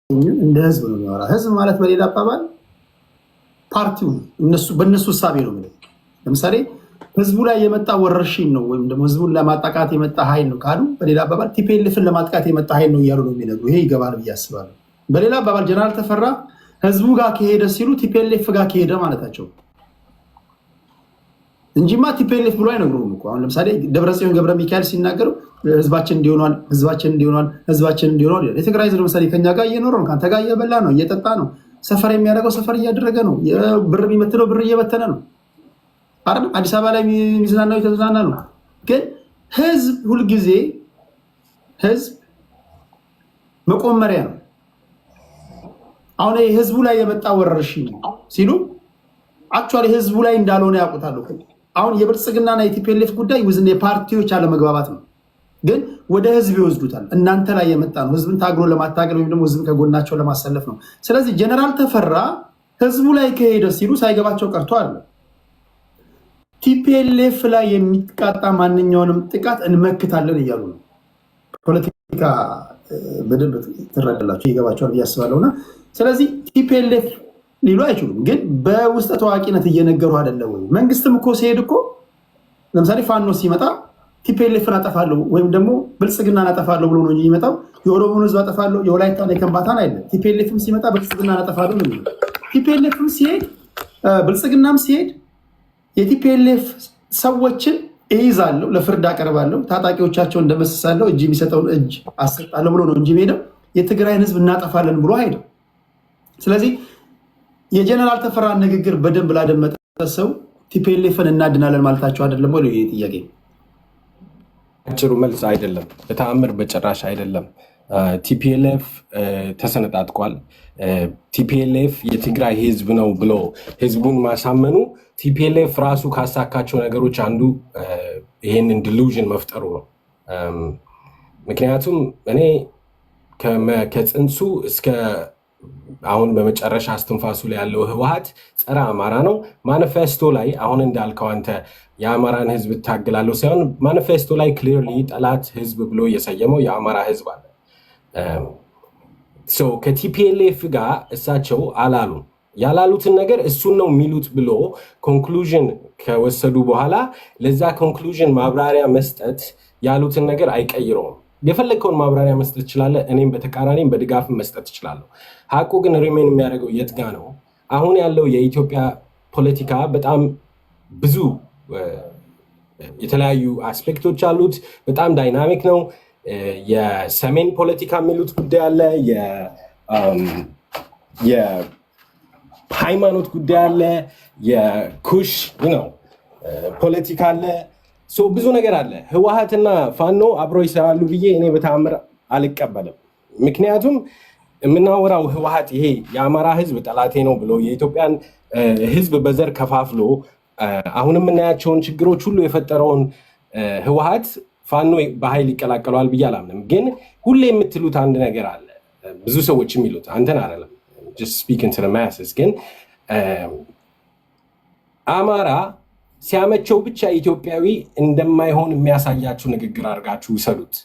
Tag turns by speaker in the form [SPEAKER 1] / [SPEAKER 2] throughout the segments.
[SPEAKER 1] እንደ ህዝብ ነው የሚያወራ። ህዝብ ማለት በሌላ አባባል ፓርቲው እነሱ በእነሱ እሳቤ ነው የምልህ። ለምሳሌ ህዝቡ ላይ የመጣ ወረርሽኝ ነው ወይም ደግሞ ህዝቡን ለማጥቃት የመጣ ኃይል ነው ካሉ፣ በሌላ አባባል TPLF ን ለማጥቃት የመጣ ኃይል ነው እያሉ ነው የሚነግሩ። ይሄ ይገባል ብዬ አስባለሁ። በሌላ አባባል ጀነራል ተፈራ ህዝቡ ጋር ከሄደ ሲሉ TPLF ጋር ከሄደ ማለታቸው እንጂማ TPLF ብሎ አይነግሩም እኮ። አሁን ለምሳሌ ደብረጽዮን ገብረ ሚካኤል ሲናገሩ ህዝባችን እንዲህ ሆኗል፣ ህዝባችን እንዲህ ሆኗል፣ ህዝባችን እንዲህ ሆኗል ይላል። የትግራይ ህዝብ ለምሳሌ ከኛ ጋር እየኖረ ነው፣ ከአንተ ጋር እየበላ ነው፣ እየጠጣ ነው፣ ሰፈር የሚያደርገው ሰፈር እያደረገ ነው፣ ብር የሚበትነው ብር እየበተነ ነው አይደል? አዲስ አበባ ላይ የሚዝናናው የተዝናና ነው። ግን ህዝብ ሁልጊዜ ህዝብ መቆመሪያ ነው። አሁን ህዝቡ ላይ የመጣ ወረርሽኝ ነው ሲሉ actually ህዝቡ ላይ እንዳልሆነ ያውቁታል። አሁን የብልጽግናና የ TPLF ጉዳይ within የፓርቲዎች አለመግባባት ነው፣ ግን ወደ ህዝብ ይወስዱታል። እናንተ ላይ የመጣ ነው፣ ህዝብን ታግሎ ለማታገል ወይም ደግሞ ህዝብን ከጎናቸው ለማሰለፍ ነው። ስለዚህ ጀነራል ተፈራ ህዝቡ ላይ ከሄደ ሲሉ ሳይገባቸው ቀርቶ አለ። TPLF ላይ የሚቃጣ ማንኛውንም ጥቃት እንመክታለን እያሉ ነው። ፖለቲካ በደንብ ትረዳላችሁ፣ ይገባቸዋል ብዬ አስባለሁ። እና ስለዚህ TPLF ሊሉ አይችሉም፣ ግን በውስጠ ታዋቂነት እየነገሩ አይደለም ወይ? መንግስትም እኮ ሲሄድ እኮ ለምሳሌ ፋኖ ሲመጣ TPLF ን አጠፋለሁ ወይም ደግሞ ብልጽግናን አጠፋለሁ ብሎ ነው እንጂ የሚመጣው የኦሮሞን ህዝብ አጠፋለሁ፣ የወላይታን፣ የከምባታን አይደለም። TPLF ም ሲመጣ ብልጽግናን አጠፋለሁ ነው የሚለው። TPLF ም ሲሄድ፣ ብልጽግናም ሲሄድ የ TPLF ሰዎችን እይዛለሁ፣ ለፍርድ አቀርባለሁ፣ ታጣቂዎቻቸውን እንደመስሳለሁ፣ እጅ የሚሰጠውን እጅ አሰጣለሁ ብሎ ነው እንጂ ሄደው የትግራይን ህዝብ እናጠፋለን ብሎ አይሄድም። ስለዚህ የጀነራል ተፈራን ንግግር በደንብ ላደመጠ ሰው TPLF ን እናድናለን ማለታቸው አይደለም ወይ? ይሄ ጥያቄ።
[SPEAKER 2] አጭሩ መልስ አይደለም፣ በተአምር በጭራሽ አይደለም። TPLF ተሰነጣጥቋል። TPLF የትግራይ ህዝብ ነው ብሎ ህዝቡን ማሳመኑ TPLF ራሱ ካሳካቸው ነገሮች አንዱ ይሄንን delusion መፍጠሩ ነው። ምክንያቱም እኔ ከጽንሱ እስከ አሁን በመጨረሻ እስትንፋሱ ላይ ያለው ህወሀት ጸረ አማራ ነው። ማኒፌስቶ ላይ አሁን እንዳልከው አንተ የአማራን ህዝብ እታግላለሁ ሳይሆን ማኒፌስቶ ላይ clearly ጠላት ህዝብ ብሎ የሰየመው የአማራ ህዝብ አለ። ከ TPLF ጋር እሳቸው አላሉም። ያላሉትን ነገር እሱን ነው የሚሉት ብሎ conclusion ከወሰዱ በኋላ ለዛ conclusion ማብራሪያ መስጠት ያሉትን ነገር አይቀይረውም። የፈለግከውን ማብራሪያ መስጠት ትችላለህ። እኔም በተቃራኒም በድጋፍ መስጠት እችላለሁ። ሀቁ ግን remain የሚያደርገው የት ጋ ነው? አሁን ያለው የኢትዮጵያ ፖለቲካ በጣም ብዙ የተለያዩ aspect ኦች አሉት። በጣም dynamic ነው። የሰሜን ፖለቲካ የሚሉት ጉዳይ አለ። የሃይማኖት ጉዳይ አለ። የኩሽ ነው ፖለቲካ አለ። ብዙ ነገር አለ። ህወሀትና ፋኖ አብሮ ይሰራሉ ብዬ እኔ በተአምር አልቀበልም። ምክንያቱም የምናወራው ህወሀት ይሄ የአማራ ህዝብ ጠላቴ ነው ብሎ የኢትዮጵያን ህዝብ በዘር ከፋፍሎ አሁን የምናያቸውን ችግሮች ሁሉ የፈጠረውን ህወሀት ፋኖ በኃይል ይቀላቀለዋል ብዬ አላምንም። ግን ሁሌ የምትሉት አንድ ነገር አለ። ብዙ ሰዎች የሚሉት፣ አንተን አይደለም፣ just speaking to the masses፣ ግን አማራ ሲያመቸው ብቻ ኢትዮጵያዊ እንደማይሆን የሚያሳያችሁ ንግግር አድርጋችሁ ውሰዱት።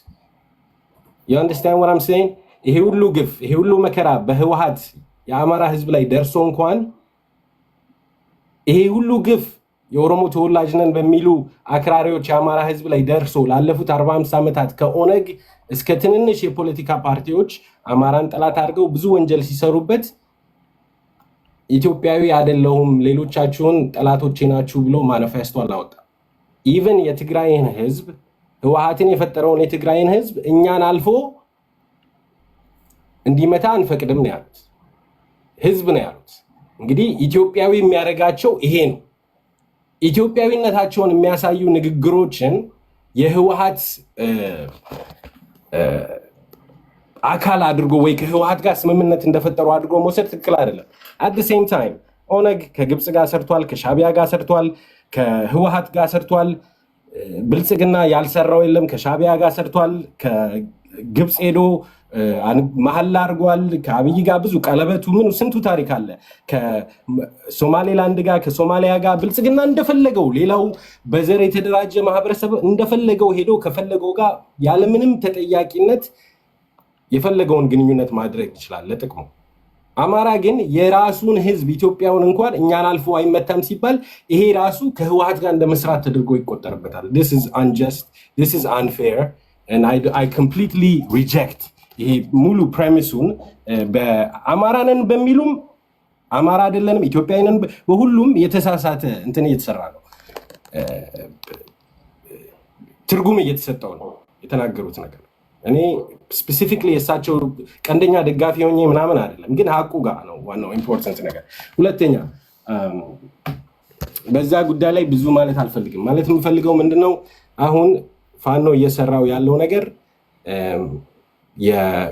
[SPEAKER 2] You understand what I'm saying? ይሄ ሁሉ ግፍ፣ ይሄ ሁሉ መከራ በህወሀት የአማራ ህዝብ ላይ ደርሶ እንኳን፣ ይሄ ሁሉ ግፍ የኦሮሞ ተወላጅ ነን በሚሉ አክራሪዎች የአማራ ህዝብ ላይ ደርሶ ላለፉት 45 ዓመታት ከኦነግ እስከ ትንንሽ የፖለቲካ ፓርቲዎች አማራን ጠላት አድርገው ብዙ ወንጀል ሲሰሩበት ኢትዮጵያዊ አይደለሁም፣ ሌሎቻችሁን ጠላቶቼ ናችሁ ብሎ ማኒፌስቶ አላወጣም። Even የትግራይን ህዝብ፣ ህወሀትን የፈጠረውን የትግራይን ህዝብ እኛን አልፎ እንዲመታ አንፈቅድም ነው ያሉት። ህዝብ ነው ያሉት። እንግዲህ ኢትዮጵያዊ የሚያደርጋቸው ይሄ ነው። ኢትዮጵያዊነታቸውን የሚያሳዩ ንግግሮችን የህወሀት አካል አድርጎ ወይ ከህወሀት ጋር ስምምነት እንደፈጠሩ አድርጎ መውሰድ ትክክል አይደለም። At the same time ኦነግ ከግብፅ ጋር ሰርቷል፣ ከሻቢያ ጋር ሰርቷል፣ ከህወሀት ጋር ሰርቷል። ብልጽግና ያልሰራው የለም። ከሻቢያ ጋር ሰርቷል። ከግብፅ ሄዶ መሀላ አድርጓል። ከአብይ ጋር ብዙ ቀለበቱ ምኑ ስንቱ ታሪክ አለ። ከሶማሌላንድ ጋር፣ ከሶማሊያ ጋር ብልጽግና እንደፈለገው፣ ሌላው በዘር የተደራጀ ማህበረሰብ እንደፈለገው ሄዶ ከፈለገው ጋር ያለምንም ተጠያቂነት የፈለገውን ግንኙነት ማድረግ ይችላል ለጥቅሙ። አማራ ግን የራሱን ህዝብ ኢትዮጵያውን እንኳን እኛን አልፎ አይመታም ሲባል ይሄ ራሱ ከህወሀት ጋር እንደ መስራት ተደርጎ ይቆጠርበታል። This is unjust, this is unfair and I completely reject ይሄ ሙሉ premise ኡን። በአማራ ነን በሚሉም፣ አማራ አይደለንም፣ ኢትዮጵያዊ ነን፣ በሁሉም የተሳሳተ እንትን እየተሰራ ነው። ትርጉም እየተሰጠው ነው የተናገሩት ነገር። እኔ specifically የእሳቸው ቀንደኛ ደጋፊ ሆኜ ምናምን አይደለም፣ ግን ሀቁ ጋር ነው ዋናው important ነገር። ሁለተኛ በዛ ጉዳይ ላይ ብዙ ማለት አልፈልግም። ማለት የምፈልገው ምንድነው፣ አሁን ፋኖ እየሰራው ያለው ነገር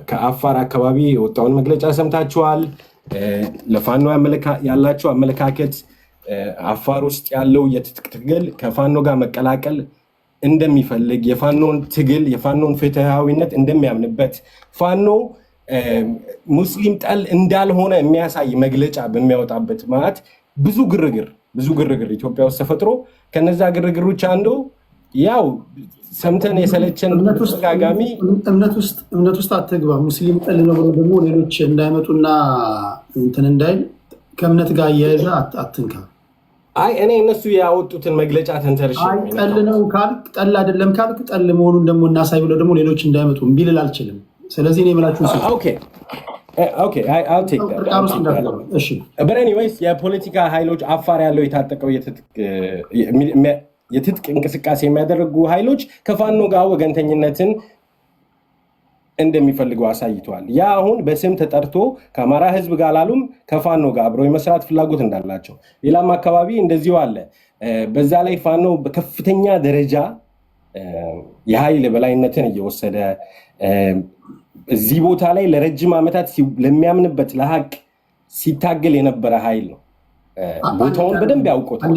[SPEAKER 2] ከአፋር አካባቢ የወጣውን መግለጫ ሰምታችኋል። ለፋኖ ያላቸው አመለካከት፣ አፋር ውስጥ ያለው የትጥቅ ትግል ከፋኖ ጋር መቀላቀል እንደሚፈልግ፣ የፋኖን ትግል፣ የፋኖን ፍትሃዊነት እንደሚያምንበት፣ ፋኖ ሙስሊም ጠል እንዳልሆነ የሚያሳይ መግለጫ በሚያወጣበት ማለት ብዙ ግርግር ኢትዮጵያ ውስጥ ተፈጥሮ ከነዛ ግርግሮች አንዱ ያው ሰምተን የሰለቸን ተደጋጋሚ
[SPEAKER 1] እምነት ውስጥ አትግባ። ሙስሊም ጠል ነው ብሎ ደግሞ ሌሎች እንዳይመጡና እንትን እንዳይል ከእምነት ጋር አያይዘህ አትንካ።
[SPEAKER 2] አይ፣ እኔ እነሱ ያወጡትን መግለጫ ተንተርሼ
[SPEAKER 1] አይ፣ ጠል ነው ካልክ፣ ጠል አይደለም ካልክ፣ ጠል መሆኑን ደግሞ እናሳይ ብለው ደግሞ ሌሎች እንዳይመጡ እምቢ ልል አልችልም። ስለዚህ እኔ የምላችሁን ውስጥ እንዳትገባ። እሺ።
[SPEAKER 2] But anyways የፖለቲካ ኃይሎች፣ አፋር ያለው የታጠቀው የትጥቅ እንቅስቃሴ የሚያደርጉ ኃይሎች ከፋኖ ጋር ወገንተኝነትን እንደሚፈልጉ አሳይተዋል። ያ አሁን በስም ተጠርቶ ከአማራ ሕዝብ ጋር ላሉም ከፋኖ ጋር አብረው የመስራት ፍላጎት እንዳላቸው፣ ሌላም አካባቢ እንደዚሁ አለ። በዛ ላይ ፋኖ በከፍተኛ ደረጃ የኃይል የበላይነትን እየወሰደ፣ እዚህ ቦታ ላይ ለረጅም ዓመታት ለሚያምንበት ለሀቅ ሲታገል የነበረ ኃይል ነው። ቦታውን በደንብ ያውቆታል።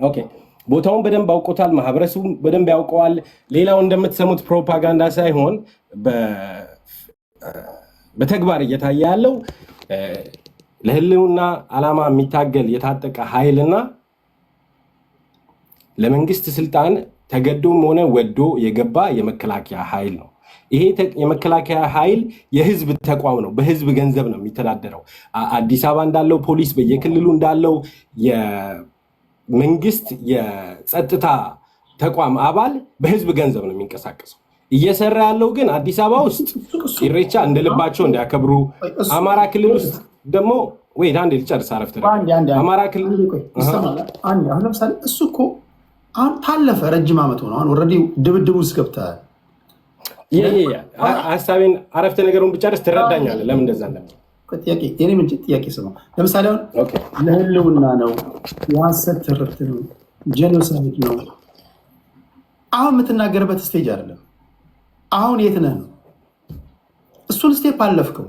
[SPEAKER 2] Okay፣ ቦታውን በደንብ አውቆታል። ማህበረሰቡ በደንብ ያውቀዋል። ሌላው እንደምትሰሙት ፕሮፓጋንዳ ሳይሆን በተግባር እየታየ ያለው ለህልውና ዓላማ የሚታገል የታጠቀ ኃይልና ለመንግስት ስልጣን ተገዶም ሆነ ወዶ የገባ የመከላከያ ኃይል ነው። ይሄ የመከላከያ ኃይል የህዝብ ተቋም ነው። በህዝብ ገንዘብ ነው የሚተዳደረው። አዲስ አበባ እንዳለው ፖሊስ፣ በየክልሉ እንዳለው የመንግስት የጸጥታ ተቋም አባል በህዝብ ገንዘብ ነው የሚንቀሳቀሰው። እየሰራ ያለው ግን አዲስ አበባ ውስጥ ኢሬቻ እንደ ልባቸው እንዲያከብሩ፣ አማራ ክልል ውስጥ ደግሞ፣ ወይ አንዴ ልጨርስ፣ አረፍተ ነገር፣ አማራ ክልል
[SPEAKER 1] አሁን ለምሳሌ እሱ እኮ አሁን ታለፈ፣ ረጅም ዓመት ሆነ። አሁን already ድብድቡ ውስጥ ገብተሃል።
[SPEAKER 2] ሀሳቤን አረፍተ ነገሩን ብጨርስ ትረዳኛለህ ለምን እንደዛ እንደሚል።
[SPEAKER 1] ጥያቄ፣ የኔ ምንጭ ጥያቄ ስማ። ለምሳሌ አሁን ለህልውና ነው፣ የሀሰት ትርክት ነው፣ genocide ነው። አሁን የምትናገርበት stage አይደለም። አሁን የት ነህ ነው። እሱን step አለፍከው።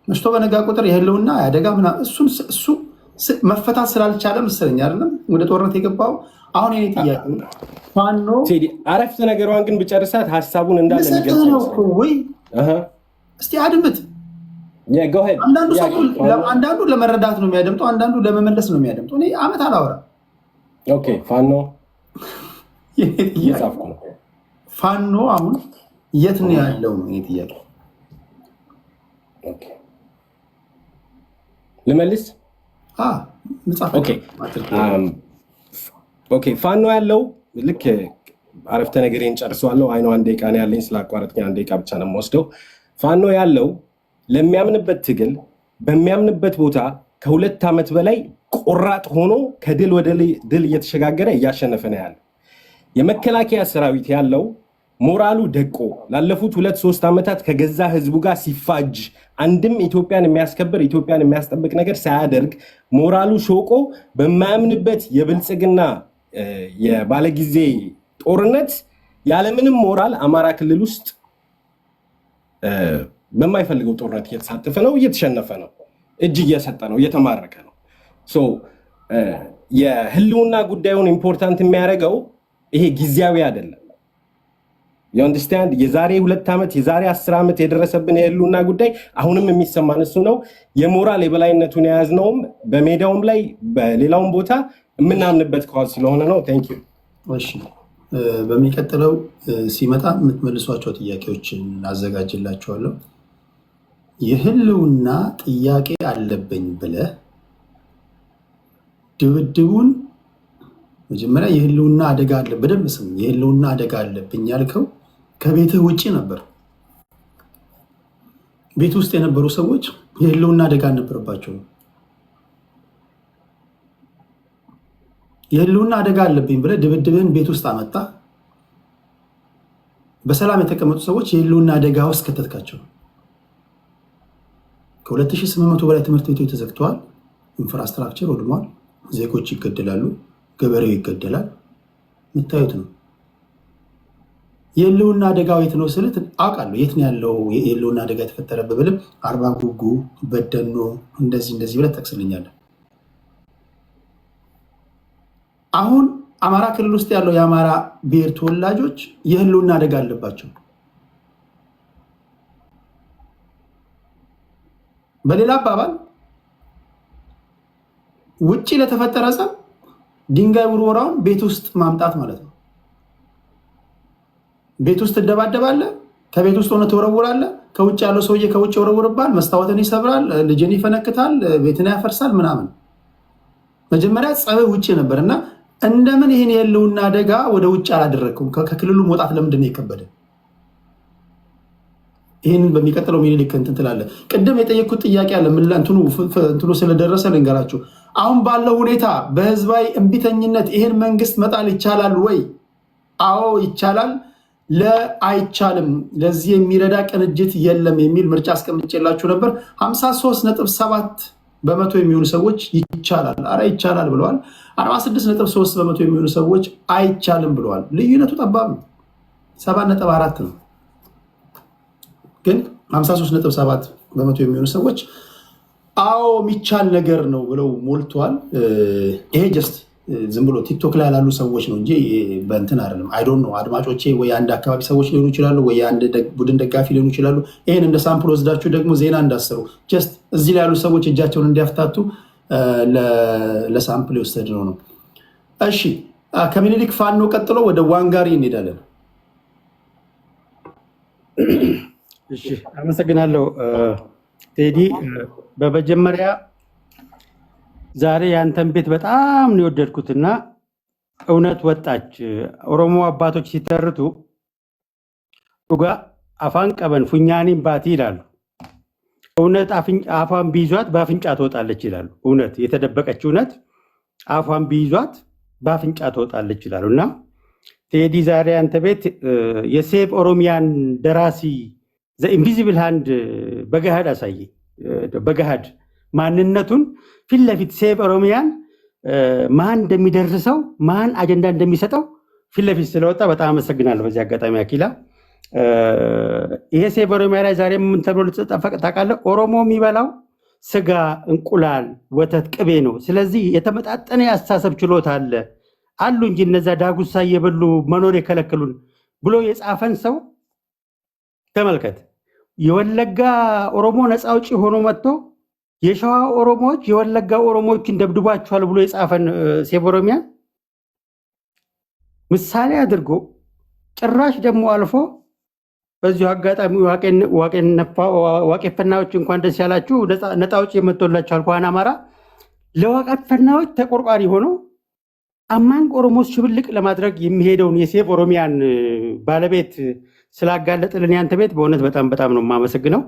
[SPEAKER 1] መሽቶ በነጋ ቁጥር የህልውና የአደጋ ምናምን እሱ መፈታት ስላልቻለ መሰለኝ አይደለም ወደ ጦርነት የገባው። አሁን የኔ ጥያቄ ፋኖ
[SPEAKER 2] ቴዲ፣ አረፍተ ነገሯን ግን ብጨርሳት ሀሳቡን እንዳለ
[SPEAKER 1] ልሰጥህ ነው እኮ፣ ወይ እስቲ አድምጥ። አንዳንዱ ሰው አንዳንዱ ለመረዳት ነው የሚያደምጠው፣ አንዳንዱ ለመመለስ ነው የሚያደምጠው። እኔ አመት አላወራም።
[SPEAKER 2] Okay፣ ፋኖ እየጻፍኩ ነው።
[SPEAKER 1] ፋኖ አሁን የት ነው ያለው ነው የኔ ጥያቄ።
[SPEAKER 2] Okay፣ ልመልስ።
[SPEAKER 1] መጽሐፍ
[SPEAKER 2] Okay፣ ፋኖ ያለው፣ ልክ አረፍተ ነገሬን ጨርሰዋለሁ። አይነው አንድ ደቂቃ ነው ያለኝ፣ ስላቋረጥኩኝ አንድ ደቂቃ ብቻ ነው የምወስደው። ፋኖ ያለው ለሚያምንበት ትግል በሚያምንበት ቦታ ከ2 ዓመት በላይ ቆራጥ ሆኖ ከድል ወደ ድል እየተሸጋገረ እያሸነፈ ነው ያለው። የመከላከያ ሰራዊት ያለው ሞራሉ ደቆ ላለፉት 2-3 ዓመታት ከገዛ ህዝቡ ጋር ሲፋጅ፣ አንድም ኢትዮጵያን የሚያስከብር፣ ኢትዮጵያን የሚያስጠብቅ ነገር ሳያደርግ፣ ሞራሉ ሾቆ በማያምንበት የብልጽግና የባለጊዜ ጦርነት ያለምንም ሞራል አማራ ክልል ውስጥ በማይፈልገው ጦርነት እየተሳተፈ ነው፣ እየተሸነፈ ነው፣ እጅ እየሰጠ ነው፣ እየተማረከ ነው። So የህልውና ጉዳዩን important የሚያደርገው ይሄ ጊዜያዊ አይደለም። You understand? የዛሬ 2 ዓመት፣ የዛሬ 10 ዓመት የደረሰብን የህልውና ጉዳይ አሁንም የሚሰማን እሱ ነው። የሞራል የበላይነቱን የያዝነውም በሜዳውም ላይ በሌላውም ቦታ የምናምንበት cause ስለሆነ ነው። Thank you.
[SPEAKER 1] እሺ። በሚቀጥለው ሲመጣ የምትመልሷቸው ጥያቄዎችን አዘጋጅላችኋለሁ። የህልውና ጥያቄ አለብኝ ብለህ ድብድቡን መጀመሪያ የህልውና አደጋ አለ፣ በደንብ ስም፣ የህልውና አደጋ አለብኝ ያልከው ከቤትህ ውጭ ነበር። ቤት ውስጥ የነበሩ ሰዎች የህልውና አደጋ አልነበረባቸውም። የህልውና አደጋ አለብኝ ብለህ ድብድብህን ቤት ውስጥ አመጣ። በሰላም የተቀመጡ ሰዎች የህልውና አደጋ ውስጥ ከተትካቸው። ከ2800 በላይ ትምህርት ቤቶች ተዘግተዋል። Infrastructure ወድሟል። ዜጎች ይገደላሉ። ገበሬው ይገደላል። የምታዩት ነው። የህልውና አደጋው የት ነው ስልህ አውቃለሁ። የት ነው ያለው የህልውና አደጋ የተፈጠረበት ብልም አርባ ጉጉ፣ በደኖ እንደዚህ እንደዚህ ብለህ ትጠቅስልኛለህ። አሁን አማራ ክልል ውስጥ ያለው የአማራ ብሔር ተወላጆች የህልውና አደጋ አለባቸው። በሌላ አባባል ውጭ ለተፈጠረ ጸብ ድንጋይ ውርወራውን ቤት ውስጥ ማምጣት ማለት ነው። ቤት ውስጥ ትደባደባለህ፣ ከቤት ውስጥ ሆነ ትወረውራለህ። ከውጭ ያለው ሰውዬ ከውጭ ይወረውርብሃል፣ መስታወትን ይሰብራል፣ ልጅን ይፈነክታል፣ ቤትን ያፈርሳል ምናምን። መጀመሪያ ጸብ ውጭ ነበር እና እንደምን ይህን የህልውና አደጋ ወደ ውጭ አላደረግኩም? ከክልሉ መውጣት ለምንድን ነው የከበደ? ይህንን በሚቀጥለው ሚኒሊክ እንትን ትላለህ። ቅድም የጠየቅኩት ጥያቄ አለ፣ እንትኑ ስለደረሰ ልንገራችሁ። አሁን ባለው ሁኔታ በህዝባዊ እምቢተኝነት ይህን መንግስት መጣል ይቻላል ወይ? አዎ ይቻላል። ለአይቻልም፣ ለዚህ የሚረዳ ቅንጅት የለም የሚል ምርጫ አስቀምጬላችሁ ነበር። 53.7% የሚሆኑ ሰዎች ይቻላል፣ አረ ይቻላል ብለዋል። 46.3% የሚሆኑ ሰዎች አይቻልም ብለዋል። ልዩነቱ ጠባብ ነው፣ 7.4 ነው። ግን 53.7% የሚሆኑ ሰዎች አዎ የሚቻል ነገር ነው ብለው ሞልተዋል። ይሄ just ዝም ብሎ ቲክቶክ ላይ ላሉ ሰዎች ነው እንጂ በእንትን አይደለም። I don't know፣ አድማጮቼ ወይ አንድ አካባቢ ሰዎች ሊሆኑ ይችላሉ፣ ወይ አንድ ቡድን ደጋፊ ሊሆኑ ይችላሉ። ይህን እንደ sample ወስዳችሁ ደግሞ ዜና እንዳሰሩ just እዚህ ላይ ያሉ ሰዎች እጃቸውን እንዲያፍታቱ ለ sample የወሰድነው ነው። እሺ፣ ከምኒልክ ፋኖ ቀጥሎ ወደ ዋንጋሪ እንሄዳለን።
[SPEAKER 3] እሺ፣ አመሰግናለሁ ቴዲ። በመጀመሪያ ዛሬ ያንተን ቤት በጣም ነው የወደድኩትና እውነት ወጣች። ኦሮሞ አባቶች ሲተርቱ "Dhugaa afaan qaban funyaaniin baati" ይላሉ። እውነት አፏን ቢይዟት በአፍንጫ ትወጣለች ይላሉ። እውነት፣ የተደበቀች እውነት አፏን ቢይዟት በአፍንጫ ትወጣለች ይላሉ። እና ቴዲ፣ ዛሬ አንተ ቤት የ Save ኦሮሚያን ደራሲ the invisible hand በገሃድ አሳየ። በገሃድ ማንነቱን ፊት ለፊት Save ኦሮሚያን ማን እንደሚደርሰው፣ ማን አጀንዳ እንደሚሰጠው ፊት ለፊት ስለወጣ በጣም አመሰግናለሁ። በዚህ አጋጣሚ አኪላ፣ ይሄ Save ኦሮሚያ ላይ ዛሬ ምን ተብሎ ልትጠፈቅ ታውቃለህ? ኦሮሞ የሚበላው ስጋ፣ እንቁላል፣ ወተት፣ ቅቤ ነው። ስለዚህ የተመጣጠነ የአስተሳሰብ ችሎታ አለ አሉ እንጂ እነዛ ዳጉሳ እየበሉ መኖር የከለከሉን ብሎ የጻፈን ሰው ተመልከት። የወለጋ ኦሮሞ ነፃ አውጪ ሆኖ መጥቶ የሸዋ ኦሮሞዎች የወለጋ ኦሮሞዎችን ደብድቧቸዋል ብሎ የጻፈን Save ኦሮሚያ ምሳሌ አድርጎ ጭራሽ ደግሞ አልፎ በዚሁ አጋጣሚ ዋቄፈናዎች እንኳን ደስ ያላችሁ፣ ነፃ አውጪ መጥቶላችኋል። ከዋን አማራ ለዋቄፈናዎች ተቆርቋሪ ሆኖ among Oromos ሽብልቅ ለማድረግ የሚሄደውን የ Save ኦሮሚያን ባለቤት ስላጋለጥልን ያንተ ቤት በእውነት በጣም በጣም ነው የማመሰግነው።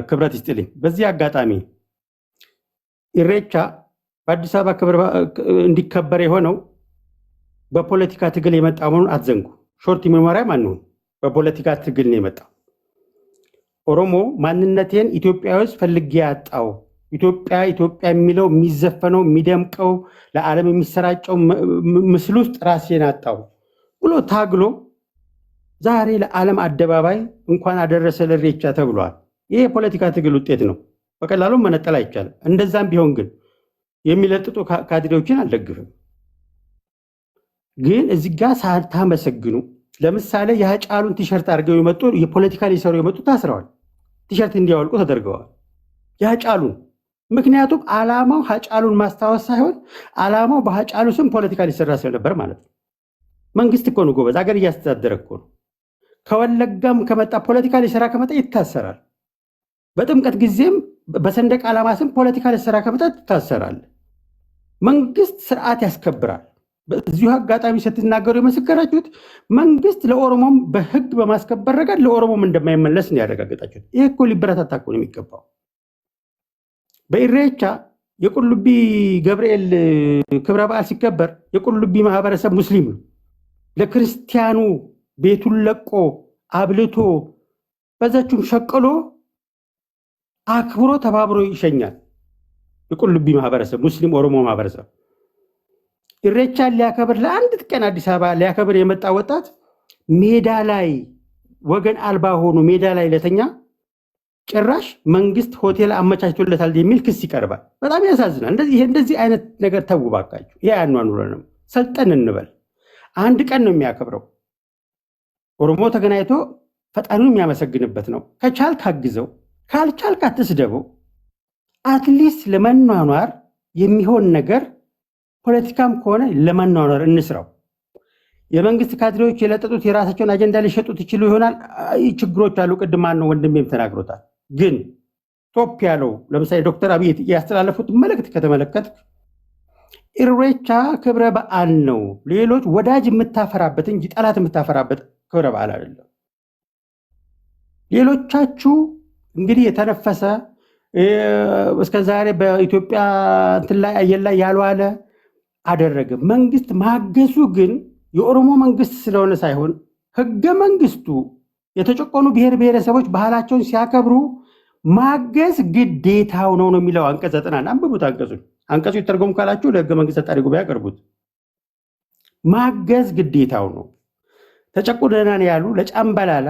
[SPEAKER 3] ክብረት ይስጥልኝ። በዚህ አጋጣሚ ኢሬቻ በአዲስ አበባ ክብር እንዲከበር የሆነው በፖለቲካ ትግል የመጣ መሆኑን አትዘንጉ። Short memory አንሁን። በፖለቲካ ትግል ነው የመጣው። ኦሮሞ ማንነቴን ኢትዮጵያ ውስጥ ፈልጌ ያጣው፣ ኢትዮጵያ ኢትዮጵያ የሚለው የሚዘፈነው፣ የሚደምቀው፣ ለዓለም የሚሰራጨው ምስል ውስጥ ራሴን አጣው ብሎ ታግሎ ዛሬ ለዓለም አደባባይ እንኳን አደረሰ ለኢሬቻ ተብሏል። ይህ የፖለቲካ ትግል ውጤት ነው። በቀላሉ መነጠል አይቻልም። እንደዛም ቢሆን ግን የሚለጥጡ ካድሬዎችን አልደግፍም። ግን እዚህ ጋር ሳታመሰግኑ ለምሳሌ የሃጫሉን ቲሸርት አድርገው የመጡ፣ የፖለቲካ ሊሰሩ የመጡ ታስረዋል። ቲሸርት እንዲያወልቁ ተደርገዋል። የሃጫሉን፣ ምክንያቱም ዓላማው ሃጫሉን ማስታወስ ሳይሆን ዓላማው በሃጫሉ ስም ፖለቲካ ሊሰራ ስለነበር ማለት ነው። መንግስት እኮ ነው ጎበዝ፣ አገር እያስተዳደረ እኮ ነው። ከወለጋም ከመጣ ፖለቲካ ሊሰራ ከመጣ ይታሰራል። በጥምቀት ጊዜም በሰንደቅ ዓላማ ስም ፖለቲካ ሊሰራ ከመጣ ይታሰራል። መንግስት ስርዓት ያስከብራል። በዚሁ አጋጣሚ ስትናገሩ የመሰከራችሁት መንግስት ለኦሮሞም በህግ በማስከበር ረገድ ለኦሮሞም እንደማይመለስ ነው ያረጋገጣችሁት። ይህ እኮ ሊበረታታ እኮ ነው የሚገባው። በኢሬቻ የቁልቢ ገብርኤል ክብረ በዓል ሲከበር የቁልቢ ማህበረሰብ ሙስሊም ነው። ለክርስቲያኑ ቤቱን ለቆ አብልቶ በዛችሁም ሸቅሎ አክብሮ ተባብሮ ይሸኛል። የቁልቢ ማህበረሰብ ሙስሊም ኦሮሞ ማህበረሰብ ኢሬቻን ሊያከብር ለአንዲት ቀን አዲስ አበባ ሊያከብር የመጣ ወጣት ሜዳ ላይ ወገን አልባ ሆኖ ሜዳ ላይ ለተኛ ጭራሽ መንግስት ሆቴል አመቻችቶለታል የሚል ክስ ይቀርባል። በጣም ያሳዝናል። እንደዚህ አይነት ነገር ተው ባካችሁ። ይሄ አያኗኑረንም። ሰልጠን እንበል። አንድ ቀን ነው የሚያከብረው። ኦሮሞ ተገናኝቶ ፈጣሪውን የሚያመሰግንበት ነው። ከቻልክ አግዘው፣ ካልቻልክ አትስደበው። At least ለመኗኗር የሚሆን ነገር ፖለቲካም ከሆነ ለመኗኗር እንስራው። የመንግስት ካድሬዎች የለጠጡት የራሳቸውን አጀንዳ ሊሸጡት ይችሉ ይሆናል። ችግሮች አሉ። ቅድም ማነው ወንድሜም ተናግሮታል። ግን top ያለው ለምሳሌ ዶክተር አብይ ያስተላለፉት መልእክት ከተመለከት ኢሬቻ ክብረ በዓል ነው። ሌሎች ወዳጅ የምታፈራበት እንጂ ጠላት የምታፈራበት ክብረ በዓል አይደለም። ሌሎቻችሁ እንግዲህ የተነፈሰ እስከ ዛሬ በኢትዮጵያ እንትን ላይ አየር ላይ ያልዋለ አደረገ። መንግስት ማገዙ ግን የኦሮሞ መንግስት ስለሆነ ሳይሆን ህገ መንግስቱ የተጨቆኑ ብሔር ብሔረሰቦች ባህላቸውን ሲያከብሩ ማገዝ ግዴታው ነው ነው የሚለው አንቀጽ 90። አንብቡት አንቀጹን። አንቀጹ ይተርጎም ካላችሁ ለህገ መንግስት አጣሪ ጉባኤ አቅርቡት። ማገዝ ግዴታው ነው። ተጨቁነናል ያሉ ለጫምባላላ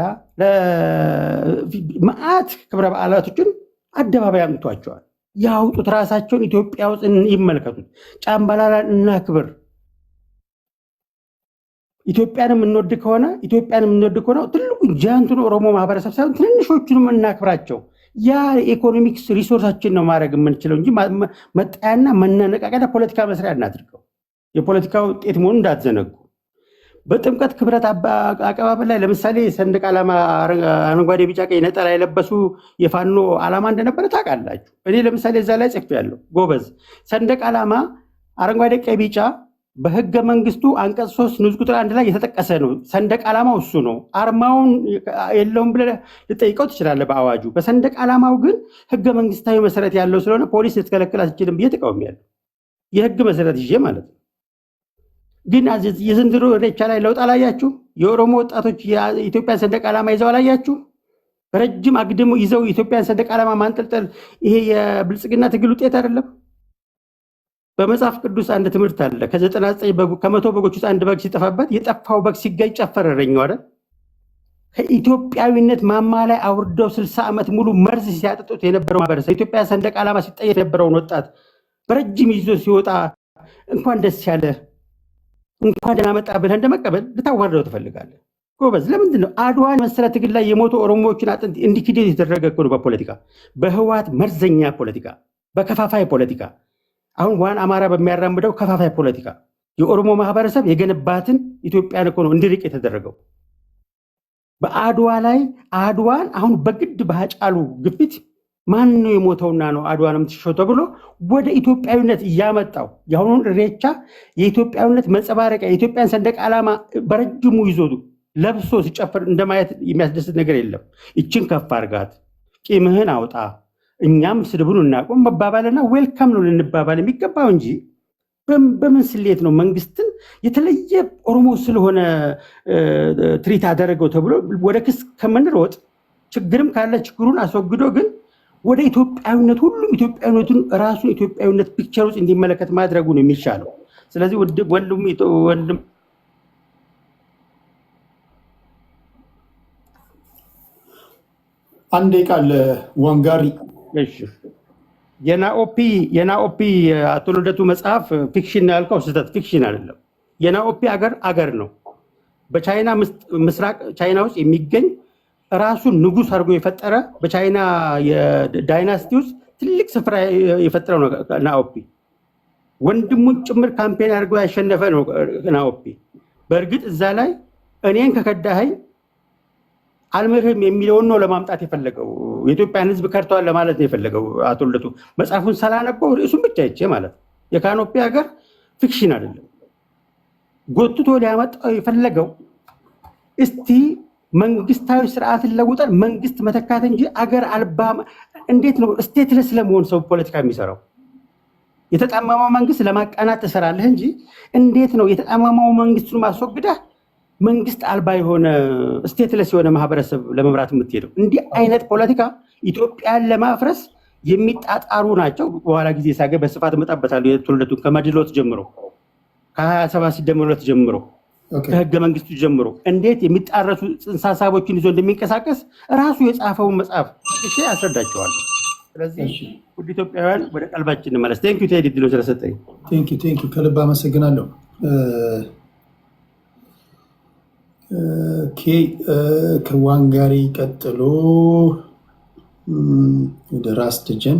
[SPEAKER 3] መዓት ክብረ በዓላቶችን አደባባይ አምጥቷቸዋል። ያውጡት፣ ራሳቸውን ኢትዮጵያ ውስጥ ይመልከቱት። ጫምባላላን እናክብር። ኢትዮጵያን የምንወድ ከሆነ ትልቁ giant ኡን ኦሮሞ ማህበረሰብ ሳይሆን ትንንሾቹንም እናክብራቸው። ያ economics resource ኣችን ነው ማድረግ የምንችለው እንጂ መጣያና መነቃቂያ ፖለቲካ መስሪያ እናድርገው። የፖለቲካ ውጤት መሆኑን እንዳትዘነጉ። በጥምቀት ክብረት አቀባበል ላይ ለምሳሌ ሰንደቅ ዓላማ አረንጓዴ፣ ቢጫ፣ ቀይ ነጠላ የለበሱ የፋኖ ዓላማ እንደነበረ ታውቃላችሁ። እኔ ለምሳሌ እዛ ላይ ጽፌያለሁ። ጎበዝ፣ ሰንደቅ ዓላማ አረንጓዴ፣ ቀይ፣ ቢጫ በህገ መንግስቱ አንቀጽ 3 ንዑስ ቁጥር 1 ላይ የተጠቀሰ ነው። ሰንደቅ ዓላማው እሱ ነው። አርማውን የለውም ብለህ ልጠይቀው ትችላለህ በአዋጁ። በሰንደቅ ዓላማው ግን ህገ መንግስታዊ መሰረት ያለው ስለሆነ ፖሊስ ልትከለክል አትችልም ብዬ ተቃውሜያለሁ። የህግ መሰረት ይዤ ማለት ነው። ግን የዘንድሮ ኢሬቻ ላይ ለውጥ አላያችሁ? የኦሮሞ ወጣቶች የኢትዮጵያን ሰንደቅ ዓላማ ይዘው አላያችሁ? በረጅም አግድም ይዘው የኢትዮጵያን ሰንደቅ ዓላማ ማንጠልጠል ይሄ የብልጽግና ትግል ውጤት አይደለም? በመጽሐፍ ቅዱስ አንድ ትምህርት አለ። ከ99 ከ100 በጎች ውስጥ አንድ በግ ሲጠፋበት የጠፋው በግ ሲገኝ ጨፈረ እረኛው አይደል? ከኢትዮጵያዊነት ማማ ላይ አውርደው 60 ዓመት ሙሉ መርዝ ሲያጠጡት የነበረው ማህበረሰብ የኢትዮጵያ ሰንደቅ ዓላማ ሲጠየፍ የነበረውን ወጣት በረጅም ይዞ ሲወጣ እንኳን ደስ ያለ እንኳን ደህና መጣ ብለህ እንደመቀበል ልታዋርደው ትፈልጋለህ። ጎበዝ፣ ለምንድን ነው አድዋን መሰለ ትግል ላይ የሞቱ ኦሮሞዎችን አጥንት እንዲክድ የተደረገ እኮ ነው በፖለቲካ፣ በህወሓት መርዘኛ ፖለቲካ፣ በከፋፋይ ፖለቲካ፣ አሁን One አማራ በሚያራምደው ከፋፋይ ፖለቲካ የኦሮሞ ማህበረሰብ የገነባትን ኢትዮጵያን እኮ ነው እንዲርቅ የተደረገው። በአድዋ ላይ አድዋን አሁን በግድ በሃጫሉ ግፊት ማን ነው የሞተውና ነው አድዋን የምትሸሸው ተብሎ ወደ ኢትዮጵያዊነት እያመጣው የአሁኑን ኢሬቻ የኢትዮጵያዊነት መንጸባረቂያ የኢትዮጵያን ሰንደቅ ዓላማ በረጅሙ ይዞ ለብሶ ሲጨፍር እንደማየት የሚያስደስት ነገር የለም። ይችን ከፍ አድርጋት፣ ቂምህን አውጣ፣ እኛም ስድቡን እናቆም መባባልና welcome ነው ልንባባል የሚገባው እንጂ በምን ስሌት ነው መንግስትን የተለየ ኦሮሞ ስለሆነ treat አደረገው ተብሎ ወደ ክስ ከምንሮጥ ችግርም ካለ ችግሩን አስወግዶ ግን ወደ ኢትዮጵያዊነት ሁሉም ኢትዮጵያዊነቱን ራሱን ኢትዮጵያዊነት picture ውስጥ እንዲመለከት ማድረጉ ነው የሚሻለው። ስለዚህ ወንድም ወንድም
[SPEAKER 1] አንድ ቃል ዋንጋሪ።
[SPEAKER 3] እሺ፣ የናኦፒ አቶ ልደቱ መጽሐፍ fiction ያልከው ስህተት፣ fiction አይደለም። የናኦፒ አገር አገር ነው። በቻይና ምስራቅ ቻይና ውስጥ የሚገኝ ራሱን ንጉስ አድርጎ የፈጠረ በቻይና የ dynasty ውስጥ ትልቅ ስፍራ የፈጠረው ነው ናኦፒ። ወንድሙን ጭምር campaign አድርጎ ያሸነፈ ነው ናኦፒ። በእርግጥ እዛ ላይ እኔን ከከዳኸኝ አልምርህም የሚለውን ነው ለማምጣት የፈለገው። የኢትዮጵያን ሕዝብ ከድተዋል ለማለት ነው የፈለገው አቶ ልደቱ። መጽሐፉን ሳላነበው ርዕሱን ብቻ አይቼ ማለት ነው። የካኖፒ ሀገር fiction አይደለም። ጎትቶ ሊያመጣው የፈለገው እስቲ መንግስታዊ ስርዓትን ለውጠን መንግስት መተካት እንጂ አገር አልባ እንዴት ነው stateless ለመሆን ሰው ፖለቲካ የሚሰራው? የተጣመመው መንግስት ለማቃናት ትሰራለህ እንጂ እንዴት ነው የተጣመመው መንግስቱን ማስወግደህ መንግስት አልባ የሆነ stateless የሆነ ማህበረሰብ ለመምራት የምትሄደው? እንዲህ አይነት ፖለቲካ ኢትዮጵያን ለማፍረስ የሚጣጣሩ ናቸው። በኋላ ጊዜ ሳገኝ በስፋት እመጣበታለሁ። የትውልደቱን ከመድሎት ጀምሮ፣ ከ27 ሲደመር ሁለት ጀምሮ፣ ከህገ መንግስቱ ጀምሮ እንዴት የሚጣረሱ ጽንሰ ሀሳቦችን ይዞ እንደሚንቀሳቀስ ራሱ የጻፈውን መጽሐፍ ጠቅሼ አስረዳቸዋለሁ። ስለዚህ ውድ ኢትዮጵያውያን ወደ ቀልባችን እንመለስ። Thank you ቴዲ ዕድሉን ስለሰጠኝ።
[SPEAKER 1] Thank you, thank you፣ ከልብ አመሰግናለሁ። Okay፣ ከዋንጋሪ ቀጥሎ ወደ ራስ ደጀን።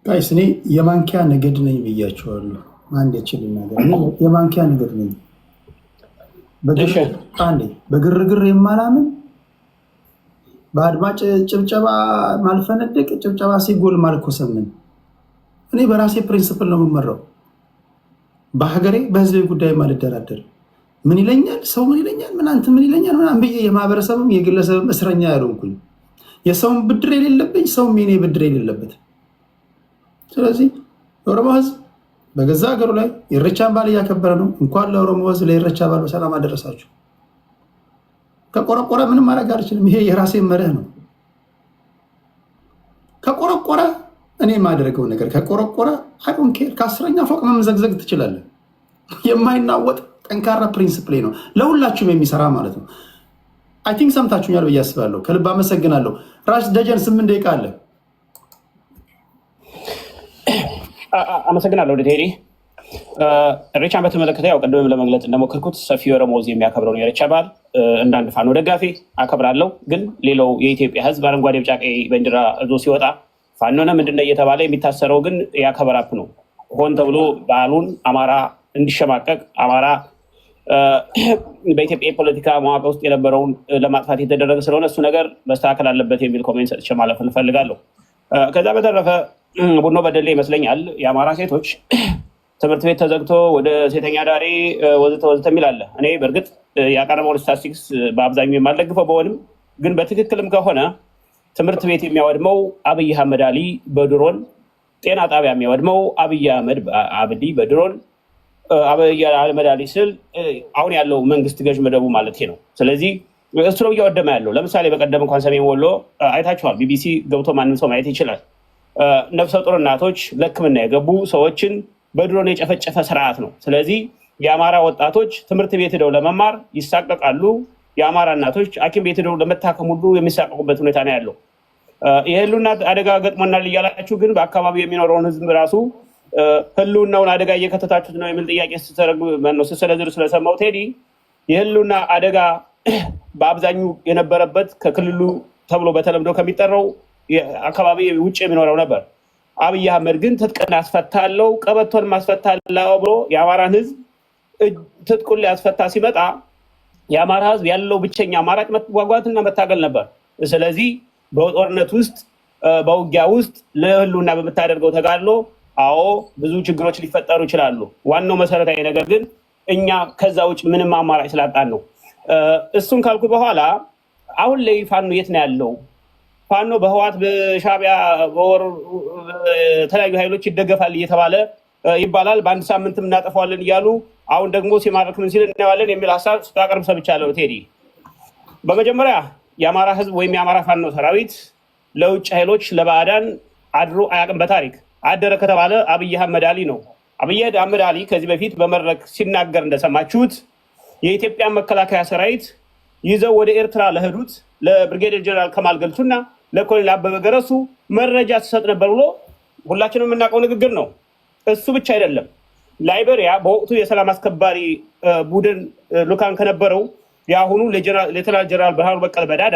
[SPEAKER 1] Guys፣ እኔ የማንኪያ ነገድ ነኝ ብያቸዋለሁ። አንድ ያችል ነገር፣ የማንኪያ ነገድ ነኝ። አንዴ በግርግር የማላምን፣ በአድማጭ ጭብጨባ ማልፈነድቅ፣ ጭብጨባ ሲጎል ማልኮሰምን። እኔ በራሴ principle ነው የምመራው። በሀገሬ በህዝቤ ጉዳይ ማልደራደር፣ ምን ይለኛል ሰው፣ ምን ይለኛል፣ ምን አንተ ምን ይለኛል ምናምን ብዬ የማህበረሰብም የግለሰብም እስረኛ ያልሆንኩኝ፣ የሰውን ብድር የሌለብኝ፣ ሰውም የኔ ብድር የሌለበት። ስለዚህ የኦሮሞ ህዝብ በገዛ ሀገሩ ላይ የኢሬቻን በዓል እያከበረ ነው። እንኳን ለኦሮሞ ህዝብ ለኢሬቻ በዓል በሰላም አደረሳችሁ። ከቆረቆረ ምንም ማድረግ አልችልም። ይሄ የራሴ መርህ ነው። ከቆረቆረ እኔ የማደርገው ነገር ከቆረቆረ I don't care፣ ከ10ኛ ፎቅ መምዘግዘግ ትችላለን። የማይናወጥ ጠንካራ principle ነው፣ ለሁላችሁም የሚሰራ ማለት ነው። I think ሰምታችሁኛል ብዬ አስባለሁ። ከልብ አመሰግናለሁ። ራስ ደጀን 8 ደቂቃ አለ።
[SPEAKER 4] አመሰግናለሁ ቴዲ። ኢሬቻን በተመለከተ ያው ቅድምም ለመግለጽ እንደሞከርኩት ሰፊ የኦሮሞ ሕዝብ የሚያከብረውን የኢሬቻ በዓል እንደ አንድ ፋኖ ደጋፊ አከብራለሁ። ግን ሌላው የኢትዮጵያ ሕዝብ አረንጓዴ፣ ቢጫ፣ ቀይ ባንዲራ ይዞ ሲወጣ ፋኖ ነህ ምንድን ነህ እየተባለ የሚታሰረው ግን ያ cover up ነው። ሆን ተብሎ በዓሉን አማራ እንዲሸማቀቅ፣ አማራ በኢትዮጵያ የፖለቲካ መዋቅር ውስጥ የነበረውን ለማጥፋት የተደረገ ስለሆነ እሱ ነገር መስተካከል አለበት የሚል comment ሰጥቼ ማለፍ እንፈልጋለሁ። ከዛ በተረፈ ቡኖ በደሌ ይመስለኛል የአማራ ሴቶች ትምህርት ቤት ተዘግቶ ወደ ሴተኛ አዳሪ ወዘተ ወዘተ የሚል አለ። እኔ በእርግጥ ያቀረበውን ስታቲስቲክስ በአብዛኛው የማልደግፈው በሆንም ግን በትክክልም ከሆነ ትምህርት ቤት የሚያወድመው አብይ አህመድ አሊ በድሮን፣ ጤና ጣቢያ የሚያወድመው አብይ አህመድ አብዲ በድሮን፣ አብይ አህመድ አሊ ስል አሁን ያለው መንግስት ገዥ መደቡ ማለት ነው። ስለዚህ እሱ ነው እያወደመ ያለው። ለምሳሌ በቀደም እንኳን ሰሜን ወሎ አይታችኋል። ቢቢሲ ገብቶ ማንም ሰው ማየት ይችላል። ነፍሰ ጡር እናቶች ለሕክምና የገቡ ሰዎችን በድሮን የጨፈጨፈ ስርዓት ነው። ስለዚህ የአማራ ወጣቶች ትምህርት ቤት ሄደው ለመማር ይሳቀቃሉ። የአማራ እናቶች ሐኪም ቤት ሄደው ለመታከም ሁሉ የሚሳቀቁበት ሁኔታ ነው ያለው። የህልውና አደጋ ገጥሞናል እያላችሁ ግን በአካባቢው የሚኖረውን ህዝብ ራሱ ህልውናውን አደጋ እየከተታችሁት ነው የሚል ጥያቄ ስትሰነዝር ስለሰማው ቴዲ፣ የህልውና አደጋ በአብዛኛው የነበረበት ከክልሉ ተብሎ በተለምዶ ከሚጠራው አካባቢ ውጭ የሚኖረው ነበር። አብይ አህመድ ግን ትጥቅን አስፈታለው ቀበቶን ማስፈታለው ብሎ የአማራን ህዝብ ትጥቁን ሊያስፈታ ሲመጣ የአማራ ህዝብ ያለው ብቸኛ አማራጭ መዋጋትና መታገል ነበር። ስለዚህ በጦርነት ውስጥ፣ በውጊያ ውስጥ ለህልውና በምታደርገው ተጋድሎ አዎ ብዙ ችግሮች ሊፈጠሩ ይችላሉ። ዋናው መሰረታዊ ነገር ግን እኛ ከዛ ውጭ ምንም አማራጭ ስላጣን ነው። እሱን ካልኩ በኋላ አሁን ላይ ፋኖ የት ነው ያለው? ፋኖ በህወሓት፣ በሻዕቢያ፣ በወር የተለያዩ ኃይሎች ይደገፋል እየተባለ ይባላል። በአንድ ሳምንትም እናጠፋዋለን እያሉ አሁን ደግሞ ሲማርክ ምን ሲል እናየዋለን የሚል ሀሳብ ስታቀርብ ሰምቻለሁ ቴዲ። በመጀመሪያ የአማራ ህዝብ ወይም የአማራ ፋኖ ሰራዊት ለውጭ ኃይሎች ለባዕዳን አድሮ አያውቅም። በታሪክ አደረ ከተባለ አብይ አህመድ አሊ ነው። አብይ አህመድ አሊ ከዚህ በፊት በመድረክ ሲናገር እንደሰማችሁት የኢትዮጵያ መከላከያ ሰራዊት ይዘው ወደ ኤርትራ ለሄዱት ለብርጌዴር ጀነራል ከማል ገልቹና ለኮሎኔል አበበ ገረሱ መረጃ ሲሰጥ ነበር ብሎ ሁላችንም የምናውቀው ንግግር ነው። እሱ ብቻ አይደለም። ላይቤሪያ በወቅቱ የሰላም አስከባሪ ቡድን ልኡካን ከነበረው የአሁኑ ሌተናል ጀነራል ብርሃኑ በቀለ በዳዳ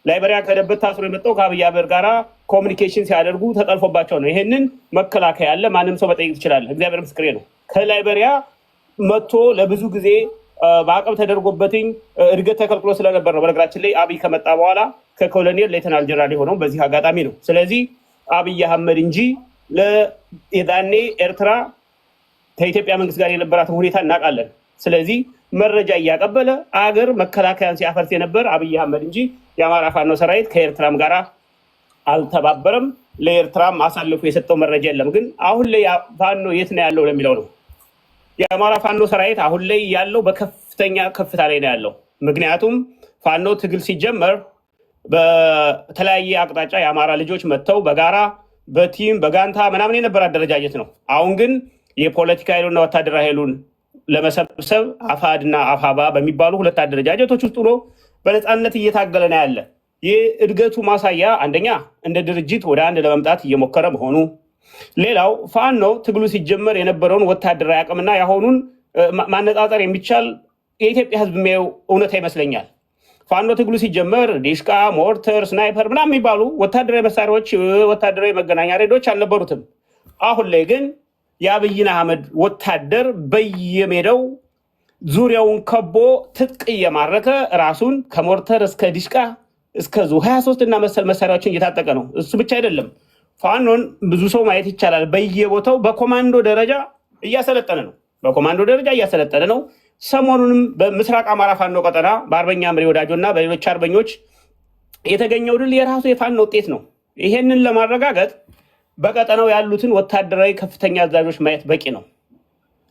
[SPEAKER 4] ላይቤሪያ ከሄደበት ታስሮ የመጣው ከአብይ አህመድ ጋራ communication ሲያደርጉ ተጠልፎባቸው ነው። ይሄንን መከላከያ ያለ ማንም ሰው መጠየቅ ትችላለህ። እግዚአብሔር ምስክሬ ነው። ከላይቤሪያ መጥቶ ለብዙ ጊዜ ማዕቀብ ተደርጎበትኝ እድገት ተከልክሎ ስለነበር ነው። በነገራችን ላይ አብይ ከመጣ በኋላ ከኮሎኔል ሌተናል ጀነራል የሆነው በዚህ አጋጣሚ ነው። ስለዚህ አብይ አህመድ እንጂ የዛኔ ኤርትራ ከኢትዮጵያ መንግስት ጋር የነበራትን ሁኔታ እናውቃለን። ስለዚህ መረጃ እያቀበለ አገር መከላከያን ሲያፈርስ የነበር አብይ አህመድ እንጂ የአማራ ፋኖ ሰራዊት ከኤርትራም ጋር አልተባበረም። ለኤርትራም አሳልፎ የሰጠው መረጃ የለም። ግን አሁን ላይ ፋኖ የት ነው ያለው ለሚለው ነው። የአማራ ፋኖ ሰራዊት አሁን ላይ ያለው በከፍተኛ ከፍታ ላይ ነው ያለው። ምክንያቱም ፋኖ ትግል ሲጀመር በተለያየ አቅጣጫ የአማራ ልጆች መጥተው በጋራ በ team በጋንታ ምናምን የነበረ አደረጃጀት ነው። አሁን ግን የፖለቲካ ኃይሉና ወታደራዊ ኃይሉን ለመሰብሰብ አፋድና አፋባ በሚባሉ ሁለት አደረጃጀቶች ውስጥ ሆኖ በነፃነት እየታገለ ነው ያለ። ይህ እድገቱ ማሳያ አንደኛ እንደ ድርጅት ወደ አንድ ለመምጣት እየሞከረ መሆኑ፣ ሌላው ፋኖ ትግሉ ሲጀመር የነበረውን ወታደራዊ አቅምና የአሁኑን ማነጻጸር የሚቻል የኢትዮጵያ ሕዝብ የሚያየው እውነታ ይመስለኛል። ፋኖ ትግሉ ሲጀመር ዲሽቃ፣ ሞርተር፣ ስናይፐር ምናምን የሚባሉ ወታደራዊ መሳሪያዎች፣ ወታደራዊ መገናኛ ሬዲዮች አልነበሩትም። አሁን ላይ ግን የአብይን አህመድ ወታደር በየሜዳው ዙሪያውን ከቦ ትጥቅ እየማረከ ራሱን ከሞርተር እስከ ዲሽቃ እስከ ዙ 23 እና መሰል መሳሪያዎችን እየታጠቀ ነው። እሱ ብቻ አይደለም፣ ፋኖን ብዙ ሰው ማየት ይቻላል። በየቦታው በኮማንዶ ደረጃ እያሰለጠነ ነው። በኮማንዶ ደረጃ እያሰለጠነ ነው። ሰሞኑንም በምስራቅ አማራ ፋኖ ቀጠና በአርበኛ ምሬ ወዳጆ እና በሌሎች አርበኞች የተገኘው ድል የራሱ የፋኖ ውጤት ነው። ይሄንን ለማረጋገጥ በቀጠናው ያሉትን ወታደራዊ ከፍተኛ አዛዦች ማየት በቂ ነው።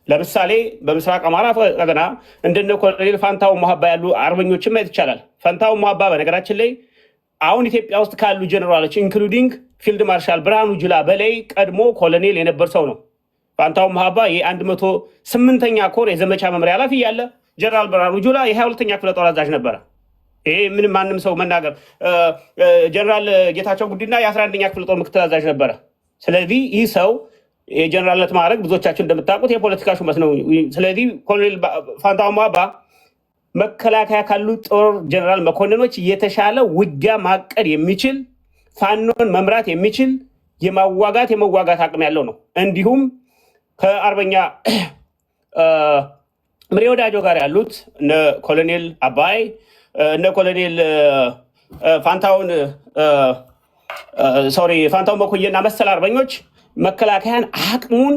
[SPEAKER 4] ለምሳሌ በምስራቅ አማራ ቀጠና እንደነ ኮሎኔል ፋንታው ሞሀባ ያሉ አርበኞችን ማየት ይቻላል። ፋንታው ሞሀባ በነገራችን ላይ አሁን ኢትዮጵያ ውስጥ ካሉ ጀኔራሎች including ፊልድ ማርሻል ብርሃኑ ጁላ በላይ ቀድሞ ኮሎኔል የነበር ሰው ነው። ፋንታው ሞሀባ የ108ኛ ኮር የዘመቻ መምሪያ ኃላፊ ያለ ጀነራል ብርሃኑ ጁላ የ22ኛ ክፍለ ጦር አዛዥ ነበረ። ይሄ ምንም ማንም ሰው መናገር ጀነራል ጌታቸው ጉዲና የ11ኛ ክፍለ ጦር ምክትል አዛዥ ነበረ። ስለዚህ ይህ ሰው የጀነራልነት ማዕረግ ብዙዎቻችሁ እንደምታውቁት የፖለቲካ ሹመት ነው። ስለዚህ ኮሎኔል ፋንታው ሞሀባ መከላከያ ካሉ ጦር ጀነራል መኮንኖች የተሻለ ውጊያ ማቀድ የሚችል፣ ፋኖን መምራት የሚችል፣ የማዋጋት የመዋጋት አቅም ያለው ነው። እንዲሁም ከአርበኛ ምሬ ወዳጆ ጋር ያሉት እነ ኮሎኔል አባይ፣ እነ ኮሎኔል ፋንታውን፣ sorry፣ ፋንታውን መኮየና መሰል አርበኞች መከላከያን አቅሙን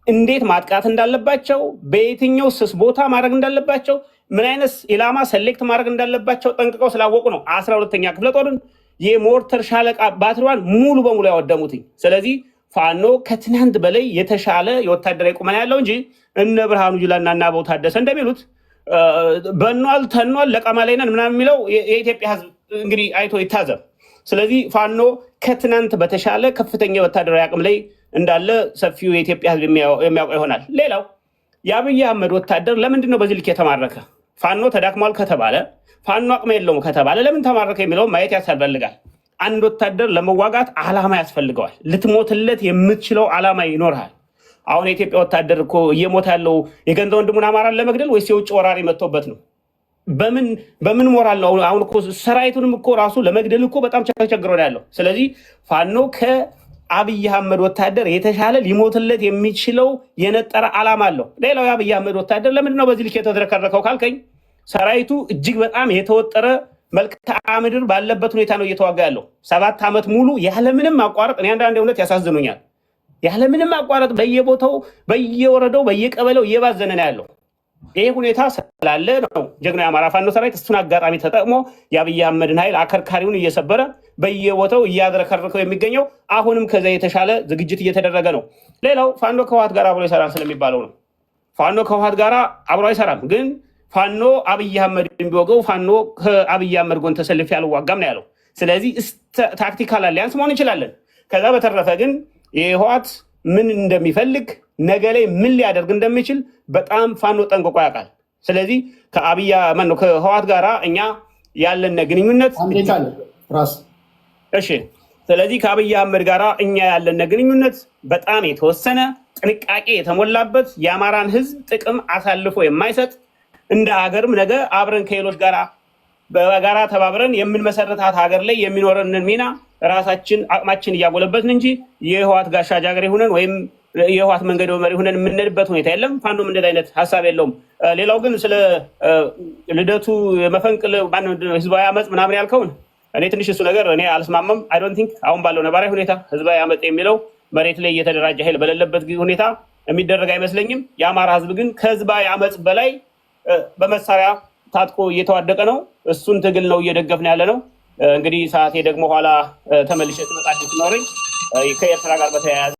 [SPEAKER 4] እንዴት ማጥቃት እንዳለባቸው፣ በየትኛው ስስ ቦታ ማድረግ እንዳለባቸው፣ ምን አይነት ኢላማ select ማድረግ እንዳለባቸው ጠንቅቀው ስላወቁ ነው 12ኛ ክፍለ ጦርን የሞርተር ሻለቃ ባትሪዋን ሙሉ በሙሉ ያወደሙትኝ። ስለዚህ ፋኖ ከትናንት በላይ የተሻለ የወታደራዊ ቁመና ያለው እንጂ እነ ብርሃኑ ጁላና እና አበባው ታደሰ እንደሚሉት በኗል ተኗል ለቀማ ላይ ነን ምናምን የሚለው የኢትዮጵያ ሕዝብ እንግዲህ አይቶ ይታዘብ። ስለዚህ ፋኖ ከትናንት በተሻለ ከፍተኛ ወታደራዊ አቅም ላይ እንዳለ ሰፊው የኢትዮጵያ ሕዝብ የሚያውቀው ይሆናል። ሌላው የአብይ አህመድ ወታደር ለምንድን ነው በዚህ ልክ የተማረከ? ፋኖ ተዳክሟል ከተባለ፣ ፋኖ አቅም የለውም ከተባለ ለምን ተማረከ የሚለውን ማየት ያስፈልጋል። አንድ ወታደር ለመዋጋት አላማ ያስፈልገዋል። ልትሞትለት የምትችለው አላማ ይኖርሃል። አሁን የኢትዮጵያ ወታደር እኮ እየሞተ ያለው የገንዘብ ወንድሙን አማራን ለመግደል ወይስ የውጭ ወራሪ መጥቶበት ነው? በምን ሞራል ነው? አሁን እኮ ሰራዊቱንም እኮ ራሱ ለመግደል እኮ በጣም ተቸግሮ ነው ያለው። ስለዚህ ፋኖ ከአብይ አህመድ ወታደር የተሻለ ሊሞትለት የሚችለው የነጠረ ዓላማ አለው። ሌላው የአብይ አህመድ ወታደር ለምንድን ነው በዚህ ልክ የተዝረከረከው ካልከኝ፣ ሰራዊቱ እጅግ በጣም የተወጠረ መልክዓ ምድር ባለበት ሁኔታ ነው እየተዋጋ ያለው። 7 ዓመት ሙሉ ያለምንም ማቋረጥ። እኔ አንዳንድ እውነት ያሳዝኑኛል። ያለምንም ማቋረጥ በየቦታው፣ በየወረዳው፣ በየቀበሌው እየባዘነ ነው ያለው። ይሄ ሁኔታ ስላለ ነው ጀግናው የአማራ ፋኖ ሰራዊት እሱን አጋጣሚ ተጠቅሞ የአብይ አህመድን ኃይል አከርካሪውን እየሰበረ በየቦታው እያዝረከረከው የሚገኘው። አሁንም ከዛ የተሻለ ዝግጅት እየተደረገ ነው። ሌላው ፋኖ ከህወሓት ጋር አብሮ ይሰራል ስለሚባለው ነው። ፋኖ ከህወሓት ጋር አብሮ አይሰራም። ግን ፋኖ አብይ አህመድ ቢወገው ፋኖ ከአብይ አህመድ ጎን ተሰልፌ አልዋጋም ነው ያለው። ስለዚህ tactical alliance መሆን እንችላለን። ከዛ በተረፈ ግን የህወሓት ምን እንደሚፈልግ፣ ነገ ላይ ምን ሊያደርግ እንደሚችል በጣም ፋኖ ጠንቅቆ ያውቃል። ስለዚህ ከአብይ ማነው ከህወሓት ጋር እኛ ያለን ግንኙነት
[SPEAKER 1] ራስ
[SPEAKER 4] እሺ። ስለዚህ ከአብይ አህመድ ጋር እኛ ያለን ግንኙነት በጣም የተወሰነ፣ ጥንቃቄ የተሞላበት፣ የአማራን ህዝብ ጥቅም አሳልፎ የማይሰጥ፣ እንደ ሀገርም ነገ አብረን ከሌሎች ጋር በጋራ ተባብረን የምንመሰረታት ሀገር ላይ የሚኖረንን ሚና ራሳችን አቅማችን እያጎለበትን እንጂ የህወሓት ጋሻ ጃግሬ ሆነን ወይም የህወሓት መንገድ መሪ ሁነን የምንልበት ሁኔታ የለም። ፋኖም እንደዚህ አይነት ሀሳብ የለውም። ሌላው ግን ስለ ልደቱ መፈንቅል ህዝባዊ አመፅ ምናምን ያልከውን እኔ ትንሽ እሱ ነገር እኔ አልስማማም። I don't think አሁን ባለው ነባራዊ ሁኔታ ህዝባዊ አመፅ የሚለው መሬት ላይ እየተደራጀ ኃይል በሌለበት ሁኔታ የሚደረግ አይመስለኝም። የአማራ ህዝብ ግን ከህዝባዊ አመፅ በላይ በመሳሪያ ታጥቆ እየተዋደቀ ነው። እሱን ትግል ነው እየደገፍን ያለ ነው። እንግዲህ ሰዓቴ ደግሞ ኋላ ተመልሼ ስመጣ አዲስ ሲኖረኝ ከኤርትራ ጋር በተያያዘ